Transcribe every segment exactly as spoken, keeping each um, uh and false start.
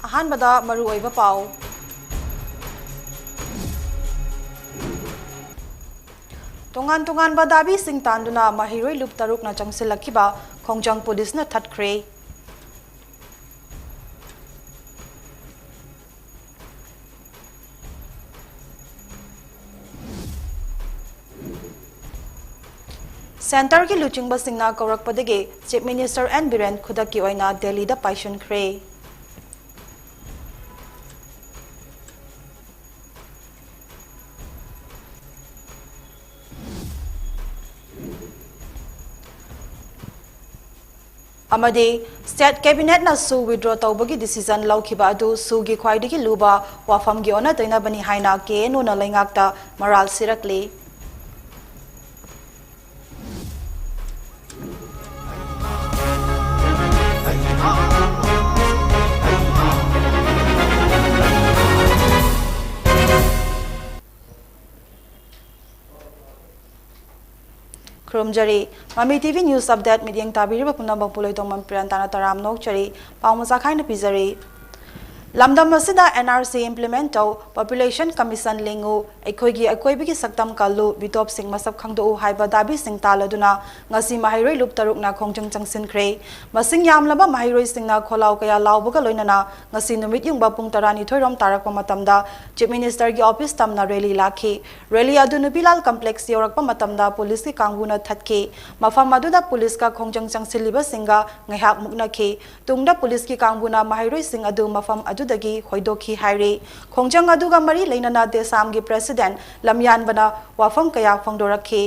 ꯑꯍꯥꯟꯕꯗ ꯃꯔꯨꯑꯣꯏꯕ ꯄꯥꯎ꯫ ꯇꯣꯉꯥꯟ ꯇꯣꯉꯥꯟꯕ ꯗꯥꯕꯤꯁꯤꯡ ꯇꯥꯟꯗꯨꯅ ꯃꯍꯩꯔꯣꯏ ꯂꯨꯞ ꯇꯔꯨꯛꯅ ꯆꯪꯁꯤꯜꯂꯛꯈꯤꯕ ꯈꯣꯡꯖꯪ ꯄꯨꯂꯤꯁꯅ ꯊꯠꯈ꯭ꯔꯦ꯫ ꯁꯦꯟꯇꯔꯒꯤ ꯂꯨꯆꯤꯡꯕꯁꯤꯡꯅ ꯀꯧꯔꯛꯄꯗꯒꯤ ꯆꯤꯐ ꯃꯤꯅꯤꯁꯇꯔ ꯑꯦꯟ ꯕꯤꯔꯦꯟ ꯈꯨꯗꯛꯀꯤ ꯑꯣꯏꯅ ꯗꯦꯜꯂꯤꯗ ꯄꯥꯏꯁꯤꯟꯈ꯭ꯔꯦ꯫ ꯑꯃꯗꯤ ꯁ꯭ꯇꯦꯠ ꯀꯦꯕꯤꯅꯦꯠꯅ ꯁꯨ ꯋꯤꯗ꯭ꯔꯣ ꯇꯧꯕꯒꯤ ꯗꯤꯁꯤꯖꯟ ꯂꯧꯈꯤꯕ ꯑꯗꯨ ꯁꯨꯒꯤ ꯈ꯭ꯋꯥꯏꯗꯒꯤ ꯂꯨꯕ ꯋꯥꯐꯝꯒꯤ ꯑꯣꯟꯅ ꯇꯩꯅꯕꯅꯤ ꯍꯥꯏꯅ ꯀꯦ ꯑꯦꯟ ꯑꯣꯅ ꯂꯩꯉꯥꯛꯇ ꯃꯔꯥꯜ ꯁꯤꯔꯛꯂꯤ꯫ ꯈꯨꯔꯨꯝꯖꯔꯤ꯫ ꯃꯃꯤ ꯇꯤ ꯚꯤ ꯅ꯭ꯌꯨꯁ ꯑꯞꯗꯦꯠ ꯃꯤꯠꯌꯦꯡ ꯇꯥꯕꯤꯔꯤꯕ ꯄꯨꯝꯅꯃꯛꯄꯨ ꯂꯣꯏꯇꯣꯡꯕꯝ ꯄ꯭ꯔꯤꯌꯥꯟꯇꯥꯅ ꯇꯔꯥꯝꯅ ꯑꯣꯛꯆꯔꯤ꯫ ꯄꯥꯎ ꯃꯆꯥ ꯈꯥꯏꯅ ꯄꯤꯖꯔꯤ꯫ ꯂꯝꯗꯝ ꯑꯁꯤꯗ ꯑꯦꯟ ꯑꯥꯔ ꯁꯤ ꯏꯝꯄ꯭ꯂꯤꯃꯦꯟꯠ ꯇꯧ, ꯄꯣꯄꯨꯂꯦꯁꯟ ꯀꯃꯤꯁꯟ ꯂꯤꯡꯉꯨ, ꯑꯩꯈꯣꯏꯒꯤ ꯑꯀꯣꯏꯕꯒꯤ ꯁꯛꯇꯝ ꯀꯜꯂꯨ, ꯃꯤꯇꯣꯞꯁꯤꯡ ꯃꯁꯛ ꯈꯪꯗꯣꯛꯎ ꯍꯥꯏꯕ ꯗꯥꯕꯤꯁꯤꯡ ꯇꯥꯜꯂꯗꯨꯅ ꯉꯁꯤ ꯃꯍꯩꯔꯣꯏ ꯂꯨꯞ ꯇꯔꯨꯛꯅ ꯈꯣꯡꯖꯪ ꯆꯪꯁꯤꯟꯈ꯭ꯔꯦ꯫ ꯃꯁꯤꯡ ꯌꯥꯝꯂꯕ ꯃꯍꯩꯔꯣꯏꯁꯤꯡꯅ ꯈꯣꯜꯂꯥꯎ ꯀꯌꯥ ꯂꯥꯎꯕꯒ ꯂꯣꯏꯅꯅ ꯉꯁꯤ ꯅꯨꯃꯤꯠ ꯌꯨꯡꯕ ꯄꯨꯡ ꯇꯔꯥꯅꯤꯊꯣꯏ ꯔꯣꯝ ꯇꯥꯔꯛꯄ ꯃꯇꯝꯗ ꯆꯤꯐ ꯃꯤꯅꯤꯁꯇꯔꯒꯤ ꯑꯣꯐꯤꯁ ꯇꯝꯅ ꯔꯦꯂꯤ ꯂꯥꯛꯈꯤ꯫ ꯔꯦꯂꯤ ꯑꯗꯨ ꯅꯨꯄꯤꯂꯥꯜ ꯀꯝꯄ꯭ꯂꯦꯛꯁ ꯌꯧꯔꯛꯄ ꯃꯇꯝꯗ ꯄꯨꯂꯤꯁꯀꯤ ꯀꯥꯡꯕꯨꯅ ꯊꯠꯈꯤ꯫ ꯃꯐꯝ ꯑꯗꯨꯗ ꯄꯨꯂꯤꯁꯀ ꯈꯣꯡꯖꯪ ꯆꯪꯁꯤꯜꯂꯤꯕꯁꯤꯡꯒ ꯉꯥꯏꯍꯥꯛ ꯃꯨꯛꯅꯈꯤ꯫ ꯇꯨꯡꯗ ꯄꯨꯂꯤꯁꯀꯤ ꯀꯥꯡꯕꯨꯅ ꯃꯍꯩꯔꯣꯏꯁꯤꯡ ꯑꯗꯨ ꯃꯐꯝ ꯑꯗꯨꯗꯒꯤ ꯍꯣꯏꯗꯣꯛꯈꯤ ꯍꯥꯏꯔꯤ꯫ ꯈꯣꯡꯖꯪ ꯑꯗꯨꯒ ꯃꯔꯤ ꯂꯩꯅꯅ ꯗꯦꯁꯥꯝꯒꯤ ꯄ꯭ꯔꯦꯁꯤꯗꯦꯟꯠ ꯂꯝꯌꯥꯟꯕꯅ ꯋꯥꯐꯝ ꯀꯌꯥ ꯐꯣꯡꯗꯣꯔꯛꯈꯤ꯫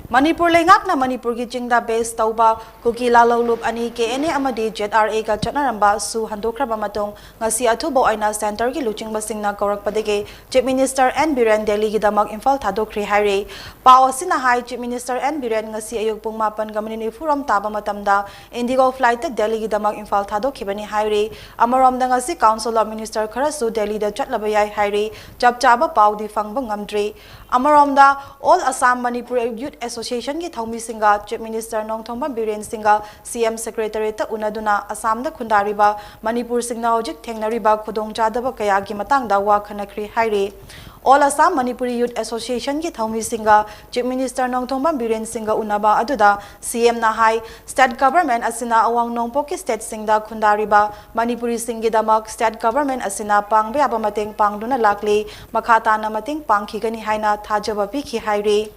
ꯃꯅꯤꯄꯨꯔ ꯂꯩꯉꯥꯛꯅ ꯃꯅꯤꯄꯨꯔꯒꯤ ꯆꯤꯡꯗ base ꯇꯧꯕ ꯀꯨꯀꯤ ꯂꯥꯂꯧꯂꯨꯞ ꯑꯅꯤ, ꯀꯦ ꯑꯦꯟ ꯑꯦ ꯑꯃꯗꯤ ꯖꯦꯗ ꯑꯥꯔ ꯑꯦꯒ ꯆꯠꯅꯔꯝꯕ ꯁꯨ ꯍꯟꯗꯣꯛꯈ꯭ꯔꯕ ꯃꯇꯨꯡ, ꯉꯁꯤ ꯑꯊꯨꯕ ꯑꯣꯏꯅ centreꯒꯤ ꯂꯨꯆꯤꯡꯕꯁꯤꯡꯅ ꯀꯧꯔꯛꯄꯗꯒꯤ Chief Minister ꯑꯦꯟ ꯕꯤꯔꯦꯟ ꯗꯦꯜꯂꯤꯒꯤꯗꯃꯛ ꯏꯝꯐꯥꯜ ꯊꯥꯗꯣꯛꯈ꯭ꯔꯦ ꯍꯥꯏꯔꯤ꯫ ꯄꯥꯎ ꯑꯁꯤꯅ ꯍꯥꯏ, Chief Minister ꯑꯦꯟ ꯕꯤꯔꯦꯟ ꯉꯁꯤ ꯑꯌꯨꯛ ꯄꯨꯡ ꯃꯥꯄꯟꯒ minute ꯅꯤꯐꯨ ꯔꯣꯝ ꯇꯥꯕ ꯃꯇꯝꯗ Indigo flightꯇ ꯗꯦꯜꯂꯤꯒꯤꯗꯃꯛ ꯏꯝꯐꯥꯜ ꯊꯥꯗꯣꯛꯈꯤꯕꯅꯤ ꯍꯥꯏꯔꯤ꯫ ꯑꯃꯔꯣꯝꯗ, ꯉꯁꯤ Council of Minister ꯈꯔꯁꯨ ꯗꯦꯜꯂꯤꯗ ꯆꯠꯂꯕ ꯌꯥꯏ ꯍꯥꯏꯔꯤ꯫ ꯆꯞ ꯆꯥꯕ ꯄꯥꯎꯗꯤ ꯐꯪꯕ ꯉꯝꯗ꯭ꯔꯤ꯫ ꯑꯃꯔꯣꯝꯗ, All Assam Manipur Youth Associationꯒꯤ ꯊꯧꯃꯤꯁꯤꯡꯒ Chief Minister Nongthombam Biren ꯁꯤꯡꯒ ꯁꯤ ꯑꯦꯝ Secretariatꯇ ꯎꯅꯗꯨꯅ ꯑꯁꯥꯝꯗ ꯈꯨꯟꯗꯥꯔꯤꯕ ꯃꯅꯤꯄꯨꯔꯁꯤꯡꯅ ꯍꯧꯖꯤꯛ ꯊꯦꯡꯅꯔꯤꯕ ꯈꯨꯗꯣꯡꯆꯥꯗꯕ ꯀꯌꯥꯒꯤ ꯃꯇꯥꯡꯗ ꯋꯥ ꯈꯟꯅꯈ꯭ꯔꯤ ꯍꯥꯏꯔꯤ꯫ All Assam Manipuri Youth Associationꯒꯤ ꯊꯧꯃꯤꯁꯤꯡꯒ Chief Minister Nongthombam Biren ꯁꯤꯡꯒ ꯎꯅꯕ ꯑꯗꯨꯗ ꯁꯤ ꯑꯦꯝꯅ ꯍꯥꯏ, State Government ꯑꯁꯤꯅ ꯑꯋꯥꯡ ꯅꯣꯡꯄꯣꯛꯀꯤ stateꯁꯤꯡꯗ ꯈꯨꯟꯗꯥꯔꯤꯕ ꯃꯅꯤꯄꯨꯔꯤꯁꯤꯡꯒꯤꯗꯃꯛ State Government ꯑꯁꯤꯅ ꯄꯥꯡꯕ ꯌꯥꯕ ꯃꯇꯦꯡ ꯄꯥꯡꯗꯨꯅ ꯂꯥꯛꯂꯤ, ꯃꯈꯥ ꯇꯥꯅ ꯃꯇꯦꯡ ꯄꯥꯡꯈꯤꯒꯅꯤ ꯍꯥꯏꯅ ꯊꯥꯖꯕ ꯄꯤꯈꯤ ꯍꯥꯏꯔꯤ꯫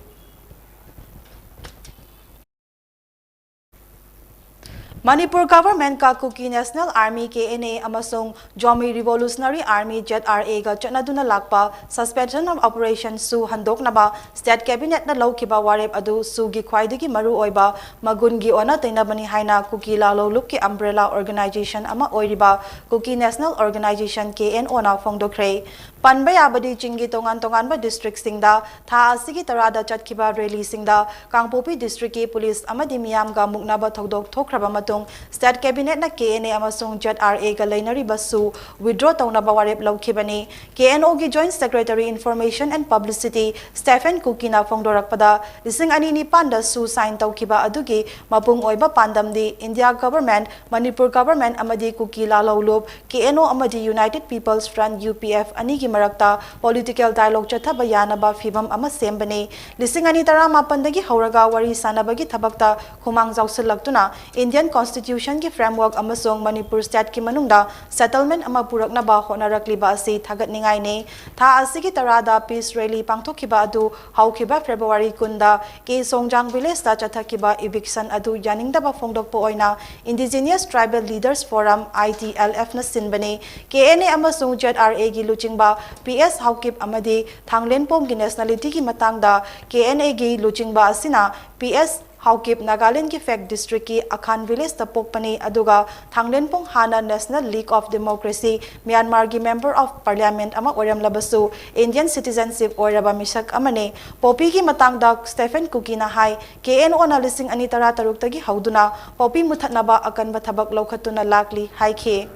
ꯃꯅꯤꯄꯨꯔ Governmentꯀ Kuki National Army, K N A, ꯑꯃꯁꯨꯡ Zomi Revolutionary Army, Z R ꯑꯦꯒ ꯆꯠꯅꯗꯨꯅ ꯂꯥꯛꯄ Suspension of Operation ꯁꯨ ꯍꯟꯗꯣꯛꯅꯕ State Cabinetꯅ ꯂꯧꯈꯤꯕ ꯋꯥꯔꯦꯞ ꯑꯗꯨ ꯁꯨꯒꯤ ꯈ꯭ꯋꯥꯏꯗꯒꯤ ꯃꯔꯨꯑꯣꯏꯕ ꯃꯒꯨꯟꯒꯤ ꯑꯣꯟꯅ ꯇꯩꯅꯕꯅꯤ ꯍꯥꯏꯅ ꯀꯨꯀꯤ ꯂꯥꯂꯧꯂꯨꯞꯀꯤ umbrella organization ꯑꯃ ꯑꯣꯏꯔꯤꯕ Kuki National Organization, K N ꯑꯣꯅ ꯐꯣꯡꯗꯣꯛꯈ꯭ꯔꯦ꯫ ꯄꯟꯕ ꯌꯥꯕꯗꯤ, ꯆꯤꯡꯒꯤ ꯇꯣꯉꯥꯟ ꯇꯣꯉꯥꯟꯕ districtꯁꯤꯡꯗ ꯊꯥ ꯑꯁꯤꯒꯤ ꯇꯔꯥꯗ ꯆꯠꯈꯤꯕ rallyꯁꯤꯡꯗ ꯀꯥꯡꯄꯣꯛꯄꯤ districtꯀꯤ police ꯑꯃꯗꯤ ꯃꯤꯌꯥꯝꯒ ꯃꯨꯛꯅꯕ ꯊꯧꯗꯣꯛ ꯊꯣꯛꯈ꯭ꯔꯕ ꯃꯇꯨꯡ, State Cabinetꯅ ꯀꯦ ꯑꯦꯟ ꯑꯦ ꯑꯃꯁꯨꯡ ꯖꯦꯗ ꯑꯥꯔ ꯑꯦꯒ ꯂꯩꯅꯔꯤꯕ ꯁꯨ withdraw ꯇꯧꯅꯕ ꯋꯥꯔꯦꯞ ꯂꯧꯈꯤꯕꯅꯤ꯫ ꯀꯦ ꯑꯦꯟ ꯑꯣꯒꯤ Joint Secretary Information and Publicity Stephen Kukiꯅ ꯐꯣꯡꯗꯣꯔꯛꯄꯗ, ꯂꯤꯁꯤꯡ ꯑꯅꯤ ꯅꯤꯄꯥꯟꯗ ꯁꯨ sign ꯇꯧꯈꯤꯕ ꯑꯗꯨꯒꯤ ꯃꯄꯨꯡ ꯑꯣꯏꯕ ꯄꯥꯟꯗꯝꯗꯤ India Government, ꯃꯅꯤꯄꯨꯔ Government ꯑꯃꯗꯤ ꯀꯨꯀꯤ ꯂꯥꯂꯧꯂꯨꯞ, ꯀꯦ ꯑꯦꯟ ꯑꯣ ꯑꯃꯗꯤ United People's Front, U P F, ꯑꯅꯤꯒꯤ ꯃꯔꯛꯇ political dialogue ꯆꯠꯊꯕ ꯌꯥꯅꯕ ꯐꯤꯚꯝ ꯑꯃ ꯁꯦꯝꯕꯅꯤ꯫ ꯂꯤꯁꯤꯡ ꯑꯅꯤ ꯇꯔꯥꯃꯥꯄꯟꯗꯒꯤ ꯍꯧꯔꯒ ꯋꯥꯔꯤ ꯁꯥꯅꯕꯒꯤ ꯊꯕꯛꯇ ꯈꯨꯃꯥꯡ ꯆꯥꯎꯁꯤꯜꯂꯛꯇꯨꯅ Indian Constitution ꯒꯤ framework ꯑꯃꯁꯨꯡ ꯃꯅꯤꯄꯨꯔ state ꯀꯤ ꯃꯅꯨꯡꯗ settlement ꯑꯃ ꯄꯨꯔꯛꯅꯕ ꯍꯣꯠꯅꯔꯛꯂꯤꯕ ꯑꯁꯤ ꯊꯥꯒꯠꯅꯤꯡꯉꯥꯏꯅꯤ꯫ ꯊꯥ ꯑꯁꯤꯒꯤ ꯇꯔꯥꯗ peace rally ꯄꯥꯡꯊꯣꯛꯈꯤꯕ ꯑꯗꯨ ꯍꯧꯈꯤꯕ February ꯀꯨꯟꯗ ꯀꯦ ꯁꯣꯡꯖꯥꯡ village ꯇ ꯆꯠꯊꯈꯤꯕ eviction ꯑꯗꯨ ꯌꯥꯅꯤꯡꯗꯕ ꯐꯣꯡꯗꯣꯛꯄ ꯑꯣꯏꯅ Indigenous Tribal Leaders Forum, I T L F ꯅ ꯁꯤꯟꯕꯅꯤ꯫ K N A ꯑꯃꯁꯨꯡ Z R A ꯒꯤ ꯂꯨꯆꯤꯡꯕ P S ꯍꯥꯎꯀꯤꯞ ꯑꯃꯗꯤ ꯊꯥꯡꯂꯦꯟꯄꯣꯡꯒꯤ nationality ꯒꯤ ꯃꯇꯥꯡꯗ K N A ꯒꯤ ꯂꯨꯆꯤꯡꯕ ꯑꯁꯤꯅ P S ꯍꯥꯎꯀꯤꯞ ꯅꯥꯒꯥꯂꯦꯟꯒꯤ ꯐꯦꯛ district ꯀꯤ ꯑꯈꯥꯟ village ꯇ ꯄꯣꯛꯄꯅꯤ, ꯑꯗꯨꯒ ꯊꯥꯡꯂꯦꯟꯄꯣꯡ ꯍꯥꯟꯅ National League of Democracy Myanmar ꯒꯤ Member of Parliament ꯑꯃ ꯑꯣꯏꯔꯝꯂꯕꯁꯨ Indian citizenship ꯑꯣꯏꯔꯕ ꯃꯤꯁꯛ ꯑꯃꯅꯤ꯫ ꯄꯣꯄꯤꯒꯤ ꯃꯇꯥꯡꯗ Stephen Kuki ꯅ ꯍꯥꯏ, K N O ꯅ ꯂꯤꯁꯤꯡ ꯑꯅꯤ ꯇꯔꯥꯇꯔꯨꯛꯇꯒꯤ ꯍꯧꯗꯨꯅ ꯄꯣꯄꯤ ꯃꯨꯊꯠꯅꯕ ꯑꯀꯟꯕ ꯊꯕꯛ ꯂꯧꯈꯠꯇꯨꯅ ꯂꯥꯛꯂꯤ ꯍꯥꯏꯈꯤ꯫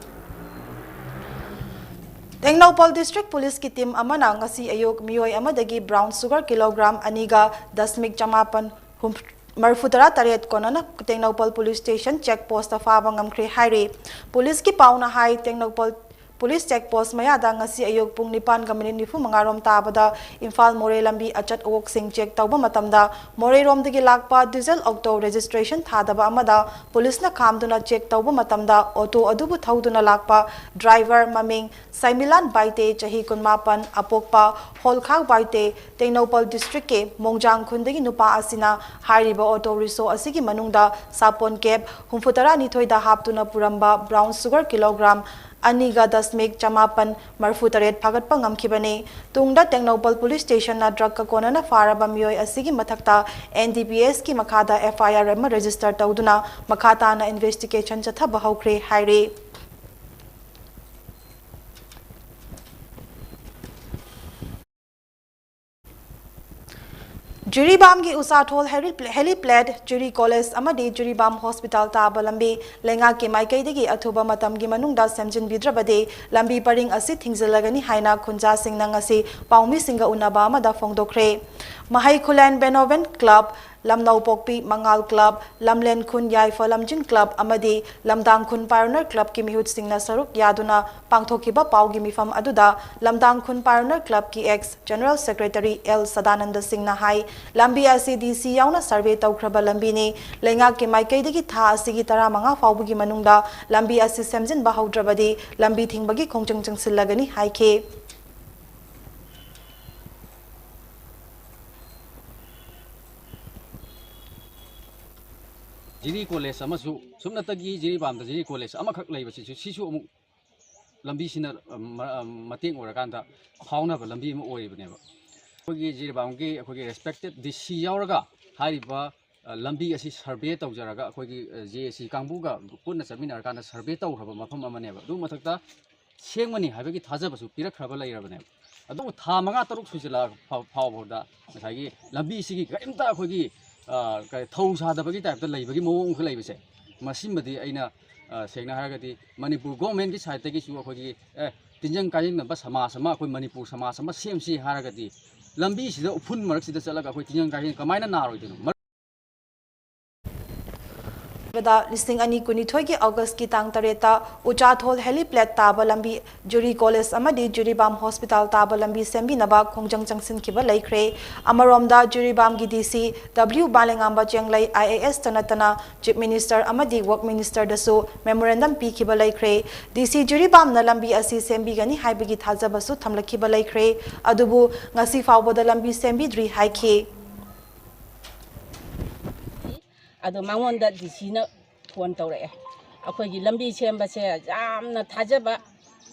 ꯇꯦꯡꯅꯧꯄꯜ district police ꯀꯤ team ꯑꯃꯅ ꯉꯁꯤ ꯑꯌꯨꯛ ꯃꯤꯑꯣꯏ ꯑꯃꯗꯒꯤ brown sugar kilogram ꯑꯅꯤꯒ ꯗꯁꯃꯤꯛ ꯆꯃꯥꯄꯟ ꯍꯨꯝ-, ꯃꯔꯤꯐꯨꯇꯔꯥ ꯇꯔꯦꯠ ꯀꯣꯟꯅꯅ Tengnoupal police station check post ꯇ ꯐꯥꯕ ꯉꯝꯈ꯭ꯔꯦ ꯍꯥꯏꯔꯤ꯫ Police ꯀꯤ ꯄꯥꯎꯅ ꯍꯥꯏ, ꯇꯦꯡꯅꯧꯄꯜ police check post ꯃꯌꯥꯗ ꯉꯁꯤ ꯑꯌꯨꯛ ꯄꯨꯡ ꯅꯤꯄꯥꯟꯒ minute ꯅꯤꯐꯨ ꯃꯉꯥ ꯔꯣꯝ ꯇꯥꯕꯗ ꯏꯝꯐꯥꯜ ꯃꯣꯔꯦ ꯂꯝꯕꯤ ꯑꯆꯠ ꯑꯋꯣꯛꯁꯤꯡ check ꯇꯧꯕ ꯃꯇꯝꯗ ꯃꯣꯔꯦꯔꯣꯝꯗꯒꯤ ꯂꯥꯛꯄ diesel auto registration ꯊꯥꯗꯕ ꯑꯃꯗ police ꯅ ꯈꯥꯝꯗꯨꯅ check ꯇꯧꯕ ꯃꯇꯝꯗ auto ꯑꯗꯨꯕꯨ ꯊꯧꯗꯨꯅ ꯂꯥꯛꯄ driver ꯃꯃꯤꯡ ꯁꯥꯏꯃꯤꯂꯥꯟ ꯕꯥꯏꯇꯦ, ꯆꯍꯤ ꯀꯨꯟꯃꯥꯄꯟ, ꯑꯄꯣꯛꯄ ꯍꯣꯜꯈꯥ ꯕꯥꯏꯇꯦ, ꯇꯦꯡꯅꯧꯄꯜ district ꯀꯤ ꯃꯣꯡꯖꯥꯡ ꯈꯨꯟꯗꯒꯤ ꯅꯨꯄꯥ ꯑꯁꯤꯅ ꯍꯥꯏꯔꯤꯕ auto rickshaw ꯑꯁꯤꯒꯤ ꯃꯅꯨꯡꯗ ꯁꯥꯄꯣꯟ cap ꯍꯨꯝꯐꯨꯇꯔꯥꯅꯤꯊꯣꯏꯗ ꯍꯥꯞꯇꯨꯅ ꯄꯨꯔꯝꯕ brown sugar kilogram ꯑꯅꯤꯒ ꯗꯁꯃꯤꯛ ꯆꯃꯥꯄꯟ ꯃꯔꯤꯐꯨꯇꯔꯦꯠ ꯐꯥꯒꯠꯄ ꯉꯝꯈꯤꯕꯅꯤ꯫ ꯇꯨꯡꯗ ꯇꯦꯡꯅꯧꯄꯜ police station ꯅ drug ꯀ ꯀꯣꯟꯅꯅ ꯐꯥꯔꯕ ꯃꯤꯑꯣꯏ ꯑꯁꯤꯒꯤ ꯃꯊꯛꯇ N D P S ꯀꯤ ꯃꯈꯥꯗ F I R ꯑꯃ register ꯇꯧꯗꯨꯅ ꯃꯈꯥ ꯇꯥꯅ investigation ꯆꯠꯊꯕ ꯍꯧꯈ꯭ꯔꯦ ꯍꯥꯏꯔꯤ꯫ ꯖꯤꯔꯤꯕꯥꯝꯒꯤ ꯎꯁꯥꯊꯣꯜ heli-, helipad, ꯖꯤꯔꯤ college ꯑꯃꯗꯤ ꯖꯤꯔꯤꯕꯥꯝ hospital ꯇꯥꯕ ꯂꯝꯕꯤ ꯂꯩꯉꯥꯛꯀꯤ ꯃꯥꯏꯀꯩꯗꯒꯤ ꯑꯊꯨꯕ ꯃꯇꯝꯒꯤ ꯃꯅꯨꯡꯗ ꯁꯦꯝꯖꯤꯟꯕꯤꯗ꯭ꯔꯕꯗꯤ ꯂꯝꯕꯤ ꯄꯔꯤꯡ ꯑꯁꯤ ꯊꯤꯡꯖꯤꯜꯂꯒꯅꯤ ꯍꯥꯏꯅ ꯈꯨꯟꯖꯥꯁꯤꯡꯅ ꯉꯁꯤ ꯄꯥꯎꯃꯤꯁꯤꯡꯒ ꯎꯅꯕ ꯑꯃꯗ ꯐꯣꯡꯗꯣꯛꯈ꯭ꯔꯦ꯫ ꯃꯍꯩ ꯈꯨꯂꯦꯟ Benevolent Club ꯂꯝꯅꯧꯄꯣꯛꯄꯤ ꯃꯉꯥꯜ ꯀ꯭ꯂꯕ, ꯂꯝꯂꯦꯟ ꯈꯨꯟ ꯌꯥꯏꯐ ꯂꯝꯖꯤꯡ ꯀ꯭ꯂꯕ ꯑꯃꯗꯤ ꯂꯝꯗꯥꯡ ꯈꯨꯟ ꯄꯥꯏꯑꯣꯅꯤꯌꯔ ꯀ꯭ꯂꯕꯀꯤ ꯃꯤꯍꯨꯠꯁꯤꯡꯅ ꯁꯔꯨꯛ ꯌꯥꯗꯨꯅ ꯄꯥꯡꯊꯣꯛꯈꯤꯕ ꯄꯥꯎꯒꯤ ꯃꯤꯐꯝ ꯑꯗꯨꯗ ꯂꯝꯗꯥꯡ ꯈꯨꯟ ꯄꯥꯏꯑꯣꯅꯤꯌꯔ ꯀ꯭ꯂꯕꯀꯤ X general secretary L Sadananda ꯁꯤꯡꯅ ꯍꯥꯏ, ꯂꯝꯕꯤ ꯑꯁꯤ ꯗꯤ ꯁꯤ ꯌꯥꯎꯅ ꯁꯔꯚꯦ ꯇꯧꯈ꯭ꯔꯕ ꯂꯝꯕꯤꯅꯤ꯫ ꯂꯩꯉꯥꯛꯀꯤ ꯃꯥꯏꯀꯩꯗꯒꯤ ꯊꯥ ꯑꯁꯤꯒꯤ ꯇꯔꯥꯃꯉꯥ ꯐꯥꯎꯕꯒꯤ ꯃꯅꯨꯡꯗ ꯂꯝꯕꯤ ꯑꯁꯤ ꯁꯦꯝꯖꯤꯟꯕ ꯍꯧꯗ꯭ꯔꯕꯗꯤ ꯂꯝꯕꯤ ꯊꯤꯡꯕꯒꯤ ꯈꯣꯡꯖꯪ ꯆꯪꯁꯤꯜꯂꯒꯅꯤ ꯍꯥꯏꯈꯤ꯫ ꯖꯤꯔꯤ ꯀꯣꯂꯦꯖ ꯑꯃꯁꯨ, ꯁꯨꯞꯅꯇꯒꯤ ꯖꯤꯔꯤꯕꯥꯝꯗ ꯖꯤꯔꯤ ꯀꯣꯂꯦꯖ ꯑꯃꯈꯛ ꯂꯩꯕꯁꯤꯁꯨ, ꯁꯤꯁꯨ ꯑꯃꯨꯛ ꯂꯝꯕꯤꯁꯤꯅ, ꯑ, ꯃ-, ꯑ, ꯃꯇꯦꯡ ꯑꯣꯏꯔꯀꯥꯟꯗ ꯐꯥꯎꯅꯕ ꯂꯝꯕꯤ ꯑꯃ ꯑꯣꯏꯔꯤꯕꯅꯦꯕ꯫ ꯑꯩꯈꯣꯏꯒꯤ ꯖꯤꯔꯤꯕꯥꯝꯒꯤ ꯑꯩꯈꯣꯏꯒꯤ ꯔꯦꯁꯄꯦꯛꯇꯦꯠ ꯗꯤ ꯁꯤ ꯌꯥꯎꯔꯒ ꯍꯥꯏꯔꯤꯕ, ꯑ, ꯂꯝꯕꯤ ꯑꯁꯤ ꯁꯔꯚꯦ ꯇꯧꯖꯔꯒ, ꯑꯩꯈꯣꯏꯒꯤ, ꯑ, ꯖꯦ ꯑꯦ ꯁꯤ ꯀꯥꯡꯕꯨꯒ ꯄꯨꯟꯅ ꯆꯠꯃꯤꯟꯅꯔꯀꯥꯟꯗ ꯁꯔꯚꯦ ꯇꯧꯈ꯭ꯔꯕ ꯃꯐꯝ ꯑꯃꯅꯦꯕ꯫ ꯑꯗꯨ ꯃꯊꯛꯇ ꯁꯦꯝꯒꯅꯤ ꯍꯥꯏꯕꯒꯤ ꯊꯥꯖꯕꯁꯨ ꯄꯤꯔꯛꯈ꯭ꯔꯕ ꯂꯩꯔꯕꯅꯦꯕ꯫ ꯑꯗꯨꯕꯨ ꯊꯥ ꯃꯉꯥ ꯇꯔꯨꯛ ꯁꯨꯖꯤꯜꯂꯛ ꯐꯥꯎ-, ꯐꯥꯎꯕꯗ ꯉꯁꯥꯏꯒꯤ ꯂꯝꯕꯤꯁꯤꯒꯤ ꯀꯔꯤꯝꯇ ꯑꯩꯈꯣꯏꯒꯤ, ꯑ, ꯀ-, ꯊꯧ ꯁꯥꯗꯕꯒꯤ ꯇꯥꯏꯞꯇ ꯂꯩꯕꯒꯤ ꯃꯑꯣꯡ ꯑꯃꯈꯛ ꯂꯩꯕꯁꯦ, ꯃꯁꯤꯃꯗꯤ ꯑꯩꯅ, ꯑ, ꯁꯦꯡꯅ ꯍꯥꯏꯔꯒꯗꯤ ꯃꯅꯤꯄꯨꯔ ꯒꯣꯔꯃꯦꯟꯒꯤ ꯁꯥꯏꯠꯇꯒꯤꯁꯨ ꯑꯩꯈꯣꯏꯒꯤ, ꯑꯦ, ꯇꯤꯟꯖꯪ ꯀꯥꯏꯖꯪꯅꯕ ꯁꯃꯥꯖ ꯑꯃ, ꯑꯩꯈꯣꯏ ꯃꯅꯤꯄꯨꯔ ꯁꯃꯥꯖ ꯑꯃ ꯁꯦꯝꯁꯤ ꯍꯥꯏꯔꯒꯗꯤ ꯂꯝꯕꯤꯁꯤꯗ ꯎꯐꯨꯟ ꯃꯔꯛꯁꯤꯗ ꯆꯠꯂꯒ ꯑꯩꯈꯣꯏ ꯇꯤꯟꯖꯪ ꯀꯥꯏꯖꯪ ꯀꯃꯥꯏꯅ ꯅꯥꯔꯣꯏꯗꯣꯏꯅꯣ? ꯂꯤꯁꯤꯡ ꯑꯅꯤ ꯀꯨꯟꯅꯤꯊꯣꯏꯒꯤ ꯑꯣꯒꯁꯀꯤ ꯇꯥꯡ ꯇꯔꯦꯠꯇ ꯎꯆꯥꯊꯣꯜ ꯍꯦꯂꯤꯄꯦꯗ ꯇꯥꯕ ꯂꯝꯕꯤ, ꯖꯤꯔꯤ ꯀꯣꯂꯦꯖ ꯑꯃꯗꯤ ꯖꯤꯔꯤꯕꯥꯝ ꯍꯣꯁꯄꯤꯇꯥꯜ ꯇꯥꯕ ꯂꯝꯕꯤ ꯁꯦꯝꯕꯤꯅꯕ ꯈꯣꯡꯖꯪ ꯆꯪꯁꯤꯟꯈꯤꯕ ꯂꯩꯈ꯭ꯔꯦ꯫ ꯑꯃꯔꯣꯝꯗ ꯖꯤꯔꯤꯕꯥꯝꯒꯤ ꯗꯤ ꯁꯤ ꯗꯕ꯭ꯂꯤꯎ ꯕꯥꯂꯦꯉꯥꯝꯕ ꯆꯦꯡꯂꯩ ꯑꯥꯏ ꯑꯦ ꯑꯦꯁꯇ ꯅꯠꯇꯅ ꯆꯤꯐ ꯃꯤꯅꯤꯁꯇꯔ ꯑꯃꯗꯤ ꯋꯔꯛ ꯃꯤꯅꯤꯁꯇꯔꯗꯁꯨ ꯃꯦꯃꯣꯔꯦꯟꯗꯝ ꯄꯤꯈꯤꯕ ꯂꯩꯈ꯭ꯔꯦ꯫ ꯗꯤ ꯁꯤ ꯖꯤꯔꯤꯕꯥꯝꯅ ꯂꯝꯕꯤ ꯑꯁꯤ ꯁꯦꯝꯕꯤꯒꯅꯤ ꯍꯥꯏꯕꯒꯤ ꯊꯥꯖꯕꯁꯨ ꯊꯝꯂꯛꯈꯤꯕ ꯂꯩꯈ꯭ꯔꯦ꯫ ꯑꯗꯨꯕꯨ ꯉꯁꯤ ꯐꯥꯎꯕꯗ ꯂꯝꯕꯤ ꯁꯦꯝꯕꯤꯗ꯭ꯔꯤ ꯍꯥꯏꯈꯤ꯫ ꯑꯗꯣ ꯃꯉꯣꯟꯗ ꯗꯤ ꯁꯤꯅ ꯐꯣꯟ ꯇꯧꯔꯛꯑꯦ, ꯑꯩꯈꯣꯏꯒꯤ ꯂꯝꯕꯤ ꯁꯦꯝꯕꯁꯦ ꯌꯥꯝꯅ ꯊꯥꯖꯕ,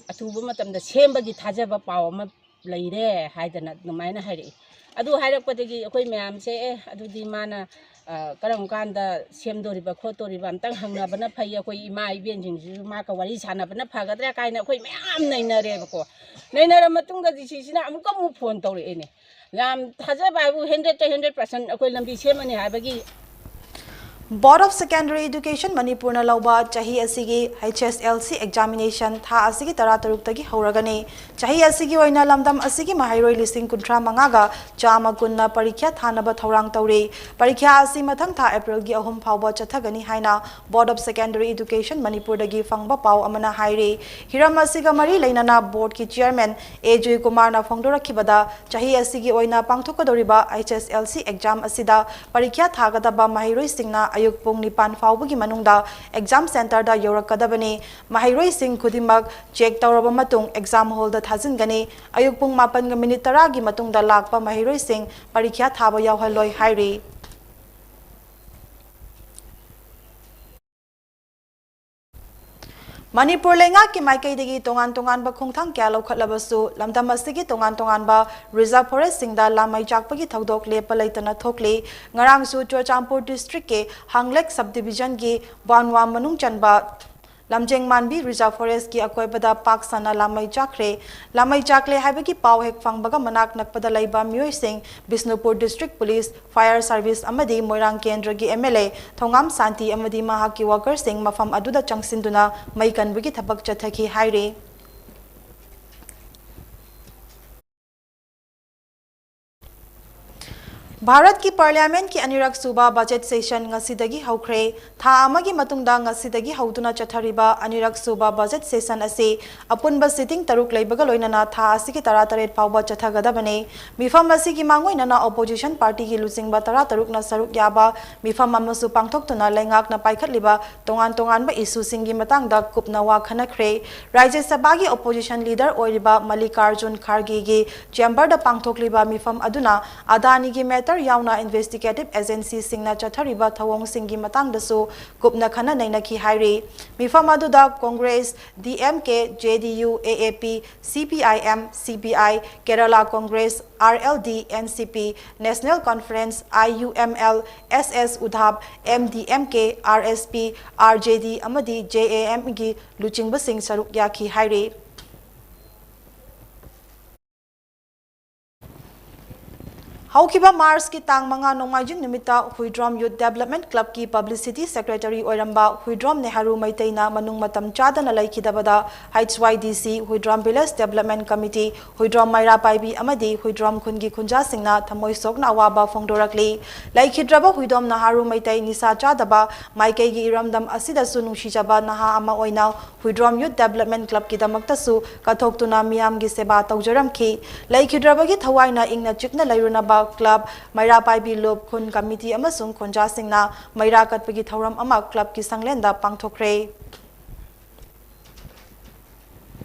ꯑꯊꯨꯕ ꯃꯇꯝꯗ ꯁꯦꯝꯕꯒꯤ ꯊꯥꯖꯕ ꯄꯥꯎ ꯑꯃ ꯂꯩꯔꯦ ꯍꯥꯏꯗꯅ ꯑꯗꯨꯃꯥꯏꯅ ꯍꯥꯏꯔꯛꯏ꯫ ꯑꯗꯨ ꯍꯥꯏꯔꯛꯄꯗꯒꯤ ꯑꯩꯈꯣꯏ ꯃꯌꯥꯝꯁꯦ, ꯑꯦ, ꯑꯗꯨꯗꯤ ꯃꯥꯅ, ꯑ, ꯀꯔꯝ ꯀꯥꯟꯗ ꯁꯦꯝꯗꯣꯔꯤꯕ ꯈꯣꯠꯇꯣꯔꯤꯕ ꯑꯝꯇꯪ ꯍꯪꯅꯕꯅ ꯐꯩ, ꯑꯩꯈꯣꯏ ꯏꯃꯥ ꯏꯕꯦꯟꯁꯤꯡꯁꯤꯁꯨ ꯃꯥꯒ ꯋꯥꯔꯤ ꯁꯥꯟꯅꯕꯅ ꯐꯒꯗ꯭ꯔꯥ ꯀꯥꯏꯅ ꯑꯩꯈꯣꯏ ꯃꯌꯥꯝ ꯅꯩꯅꯔꯦꯕꯀꯣ꯫ ꯅꯩꯅꯔ ꯃꯇꯨꯡꯗ ꯗꯤ ꯁꯤꯁꯤꯅ ꯑꯃꯨꯛꯀ ꯑꯃꯨꯛ ꯐꯣꯟ ꯇꯧꯔꯛꯑꯦꯅꯦ꯫ ꯌꯥꯝ ꯊꯥꯖꯕ ꯍꯥꯏꯕꯨ ꯍꯟꯗ꯭ꯔꯦꯠꯇ ꯍꯟꯗ꯭ꯔꯦꯠ ꯄꯥꯔꯁꯦꯟ ꯑꯩꯈꯣꯏ ꯂꯝꯕꯤ ꯁꯦꯝꯃꯅꯤ ꯍꯥꯏꯕꯒꯤ꯫ Board of Secondary Education ꯃꯅꯤꯄꯨꯔꯅ ꯂꯧꯕ ꯆꯍꯤ ꯑꯁꯤꯒꯤ H S L C examination ꯊꯥ ꯑꯁꯤꯒꯤ ꯇꯔꯥꯇꯔꯨꯛꯇꯒꯤ ꯍꯧꯔꯒꯅꯤ꯫ ꯆꯍꯤ ꯑꯁꯤꯒꯤ ꯑꯣꯏꯅ ꯂꯝꯗꯝ ꯑꯁꯤꯒꯤ ꯃꯍꯩꯔꯣꯏ ꯂꯤꯁꯤꯡ ꯀꯨꯟꯊ꯭ꯔꯥ ꯃꯉꯥꯒ ꯆꯥꯝꯃ ꯀꯨꯟꯅ ꯄꯔꯤꯈ꯭ꯌꯥ ꯊꯥꯅꯕ ꯊꯧꯔꯥꯡ ꯇꯧꯔꯤ꯫ ꯄꯔꯤꯈ꯭ꯌꯥ ꯑꯁꯤ ꯃꯊꯪ ꯊꯥ Aprilꯒꯤ ꯑꯍꯨꯝ ꯐꯥꯎꯕ ꯆꯠꯊꯒꯅꯤ ꯍꯥꯏꯅ Board of Secondary Education ꯃꯅꯤꯄꯨꯔꯗꯒꯤ ꯐꯪꯕ ꯄꯥꯎ ꯑꯃꯅ ꯍꯥꯏꯔꯤ꯫ ꯍꯤꯔꯝ ꯑꯁꯤꯒ ꯃꯔꯤ ꯂꯩꯅꯅ boardꯀꯤ chairman A ꯖꯣꯏꯀꯨꯃꯥꯔꯅ ꯐꯣꯡꯗꯣꯔꯛꯈꯤꯕꯗ, ꯆꯍꯤ ꯑꯁꯤꯒꯤ ꯑꯣꯏꯅ ꯄꯥꯡꯊꯣꯛꯀꯗꯧꯔꯤꯕ H S L C exam ꯑꯁꯤꯗ ꯄꯔꯤꯈ꯭ꯌꯥ ꯊꯥꯒꯗꯕ ꯃꯍꯩꯔꯣꯏꯁꯤꯡꯅ ꯑꯌꯨꯛ ꯄꯨꯡ ꯅꯤꯄꯥꯟ ꯐꯥꯎꯕꯒꯤ ꯃꯅꯨꯡꯗ exam centreꯗ ꯌꯧꯔꯛꯀꯗꯕꯅꯤ꯫ ꯃꯍꯩꯔꯣꯏꯁꯤꯡ ꯈꯨꯗꯤꯡꯃꯛ check ꯇꯧꯔꯕ ꯃꯇꯨꯡ exam hallꯗ ꯊꯥꯖꯤꯟꯒꯅꯤ꯫ ꯑꯌꯨꯛ ꯄꯨꯡ ꯃꯥꯄꯟꯒ minute ꯇꯔꯥꯒꯤ ꯃꯇꯨꯡꯗ ꯂꯥꯛꯄ ꯃꯍꯩꯔꯣꯏꯁꯤꯡ ꯄꯔꯤꯈ꯭ꯌꯥ ꯊꯥꯕ ꯌꯥꯎꯍꯜꯂꯣꯏ ꯍꯥꯏꯔꯤ꯫ ꯃꯅꯤꯄꯨꯔ ꯂꯩꯉꯥꯛꯀꯤ ꯃꯥꯏꯀꯩꯗꯒꯤ ꯇꯣꯉꯥꯟ ꯇꯣꯉꯥꯟꯕ ꯈꯣꯡꯊꯥꯡ ꯀꯌꯥ ꯂꯧꯈꯠꯂꯕꯁꯨ, ꯂꯝꯗꯝ ꯑꯁꯤꯒꯤ ꯇꯣꯉꯥꯟ ꯇꯣꯉꯥꯟꯕ reserve forestꯁꯤꯡꯗ ꯂꯥꯃꯩ ꯆꯥꯛꯄꯒꯤ ꯊꯧꯗꯣꯛ ꯂꯦꯞꯄ ꯂꯩꯇꯅ ꯊꯣꯛꯂꯤ꯫ ꯉꯔꯥꯡꯁꯨ ꯆꯨꯔꯆꯥꯟꯄꯨꯔ districtꯀꯤ ꯍꯥꯡꯂꯦꯛ subdivisionꯒꯤ ꯕꯥꯟꯋꯥ ꯃꯅꯨꯡ ꯆꯟꯕ ꯂꯝꯖꯦꯡ ꯃꯥꯟꯕꯤ reserve forestꯀꯤ ꯑꯀꯣꯏꯕꯗ ꯄꯥꯛ ꯁꯟꯅ ꯂꯥꯃꯩ ꯆꯥꯛꯈ꯭ꯔꯦ꯫ ꯂꯥꯃꯩ ꯆꯥꯛꯂꯦ ꯍꯥꯏꯕꯒꯤ ꯄꯥꯎ ꯍꯦꯛ ꯐꯪꯕꯒ, ꯃꯅꯥꯛ ꯅꯛꯄꯗ ꯂꯩꯕ ꯃꯤꯑꯣꯏꯁꯤꯡ, Bishnupur district police, fire service ꯑꯃꯗꯤ ꯃꯣꯏꯔꯥꯡ ꯀꯦꯟꯗ꯭ꯔꯒꯤ M L A ꯊꯣꯉꯥꯝ ꯁꯥꯟꯇꯤ ꯑꯃꯗꯤ ꯃꯍꯥꯛꯀꯤ workerꯁꯤꯡ ꯃꯐꯝ ꯑꯗꯨꯗ ꯆꯪꯁꯤꯟꯗꯨꯅ ꯃꯩ ꯀꯟꯕꯒꯤ ꯊꯕꯛ ꯆꯠꯊꯈꯤ ꯍꯥꯏꯔꯤ꯫ ꯚꯥꯔꯠꯀꯤ Parliamentꯀꯤ ꯑꯅꯤꯔꯛ ꯁꯨꯕ budget session ꯉꯁꯤꯗꯒꯤ ꯍꯧꯈ꯭ꯔꯦ꯫ ꯊꯥ ꯑꯃꯒꯤ ꯃꯇꯨꯡꯗ ꯉꯁꯤꯗꯒꯤ ꯍꯧꯗꯨꯅ ꯆꯠꯊꯔꯤꯕ ꯑꯅꯤꯔꯛ ꯁꯨꯕ budget session ꯑꯁꯤ ꯑꯄꯨꯟꯕ sitting ꯇꯔꯨꯛ ꯂꯩꯕꯒ ꯂꯣꯏꯅꯅ ꯊꯥ ꯑꯁꯤꯒꯤ ꯇꯔꯥꯇꯔꯦꯠ ꯐꯥꯎꯕ ꯆꯠꯊꯒꯗꯕꯅꯤ꯫ ꯃꯤꯐꯝ ꯑꯁꯤꯒꯤ ꯃꯥꯡꯑꯣꯏꯅꯅ opposition partyꯒꯤ ꯂꯨꯆꯤꯡꯕ ꯇꯔꯥꯇꯔꯨꯛꯅ ꯁꯔꯨꯛ ꯌꯥꯕ ꯃꯤꯐꯝ ꯑꯃꯁꯨ ꯄꯥꯡꯊꯣꯛꯇꯨꯅ ꯂꯩꯉꯥꯛꯅ ꯄꯥꯏꯈꯠꯂꯤꯕ ꯇꯣꯉꯥꯟ ꯇꯣꯉꯥꯟꯕ issueꯁꯤꯡꯒꯤ ꯃꯇꯥꯡꯗ ꯀꯨꯞꯅ ꯋꯥ ꯈꯟꯅꯈ꯭ꯔꯦ꯫ ꯔꯥꯖ꯭ꯌ ꯁꯚꯥꯒꯤ opposition leader ꯑꯣꯏꯔꯤꯕ ꯃꯜꯂꯤꯀꯥꯔꯖꯨꯟ ꯈꯥꯔꯒꯦꯒꯤ chamberꯗ ꯄꯥꯡꯊꯣꯛꯂꯤꯕ ꯃꯤꯐꯝ ꯑꯗꯨꯅ ꯑꯗꯥꯅꯤꯒꯤ matter ꯌꯥꯎꯅ investigative agencyꯁꯤꯡꯅ ꯆꯠꯊꯔꯤꯕ ꯊꯧꯑꯣꯡꯁꯤꯡꯒꯤ ꯃꯇꯥꯡꯗꯁꯨ ꯀꯨꯞꯅ ꯈꯟꯅ ꯅꯩꯅꯈꯤ ꯍꯥꯏꯔꯤ꯫ ꯃꯤꯐꯝ ꯑꯗꯨꯗ Congress, D M K, J D U, A A P, C P I M, C P I, Kerala Congress, R L D, N C P, National Conference, I U M L, S S UDHAP, M D M K, R S P, R J D ꯑꯃꯗꯤ J A M ꯒꯤ ꯂꯨꯆꯤꯡꯕꯁꯤꯡ ꯁꯔꯨꯛ ꯌꯥꯈꯤ ꯍꯥꯏꯔꯤ꯫ ꯍꯧꯈꯤꯕ ꯃꯥꯔꯆꯀꯤ ꯇꯥꯡ ꯃꯉꯥ ꯅꯣꯡꯃꯥꯏꯖꯤꯡ ꯅꯨꯃꯤꯠꯇ ꯍꯨꯏꯗ꯭ꯔꯣꯝ ꯌꯨꯠ ꯗꯦꯕꯂꯞꯃꯦꯟ ꯀ꯭ꯂꯕꯀꯤ ꯄꯕ꯭ꯂꯤꯁꯤꯇꯤ ꯁꯦꯀ꯭ꯔꯦꯇꯔꯤ ꯑꯣꯏꯔꯝꯕ ꯍꯨꯏꯗ꯭ꯔꯣꯝ ꯅꯦꯍꯔꯨ ꯃꯩꯇꯩꯅ ꯃꯅꯨꯡ ꯃꯇꯝ ꯆꯥꯗꯅ ꯂꯩꯈꯤꯗꯕꯗ, H Y D C, Huidrom village development committee, Huidrom ꯃꯩꯔꯥ ꯄꯥꯏꯕꯤ ꯑꯃꯗꯤ ꯍꯨꯏꯗ꯭ꯔꯣꯝ ꯈꯨꯟꯒꯤ ꯈꯨꯟꯖꯥꯁꯤꯡꯅ ꯊꯃꯣꯏ ꯁꯣꯛꯅ ꯑꯋꯥꯕ ꯐꯣꯡꯗꯣꯔꯛꯂꯤ꯫ ꯂꯩꯈꯤꯗ꯭ꯔꯕ ꯍꯨꯏꯗ꯭ꯔꯣꯝ ꯅꯍꯥꯔꯨ ꯃꯩꯇꯩ ꯅꯤꯁꯥ ꯆꯥꯗꯕ ꯃꯥꯏꯀꯩꯒꯤ ꯏꯔꯝꯗꯝ ꯑꯁꯤꯗꯁꯨ ꯅꯨꯡꯁꯤꯖꯕ ꯅꯍꯥ ꯑꯃ ꯑꯣꯏꯅ ꯍꯨꯏꯗ꯭ꯔꯣꯝ ꯌꯨꯠ ꯗꯦꯕꯂꯞꯃꯦꯟ ꯀ꯭ꯂꯕꯀꯤꯗꯃꯛꯇꯁꯨ ꯀꯠꯊꯣꯛꯇꯨꯅ ꯃꯤꯌꯥꯝꯒꯤ ꯁꯦꯕꯥ ꯇꯧꯖꯔꯝꯈꯤ꯫ ꯂꯩꯈꯤꯗ꯭ꯔꯕꯒꯤ ꯊꯋꯥꯏꯅ ꯏꯪꯅ ꯆꯤꯛꯅ ꯂꯩꯔꯨꯅꯕ ꯀ꯭ꯂꯕ, ꯃꯩꯔꯥ ꯄꯥꯏꯕꯤ ꯂꯨꯞ, ꯈꯨꯟ ꯀꯃꯤꯇꯤ ꯑꯃꯁꯨꯡ ꯈꯣꯟꯖꯥꯁꯤꯡꯅ ꯃꯩꯔꯥ ꯀꯠꯄꯒꯤ ꯊꯧꯔꯝ ꯑꯃ ꯀ꯭ꯂꯕꯀꯤ ꯁꯪꯂꯦꯟꯗ ꯄꯥꯡꯊꯣꯛꯈ꯭ꯔꯦ꯫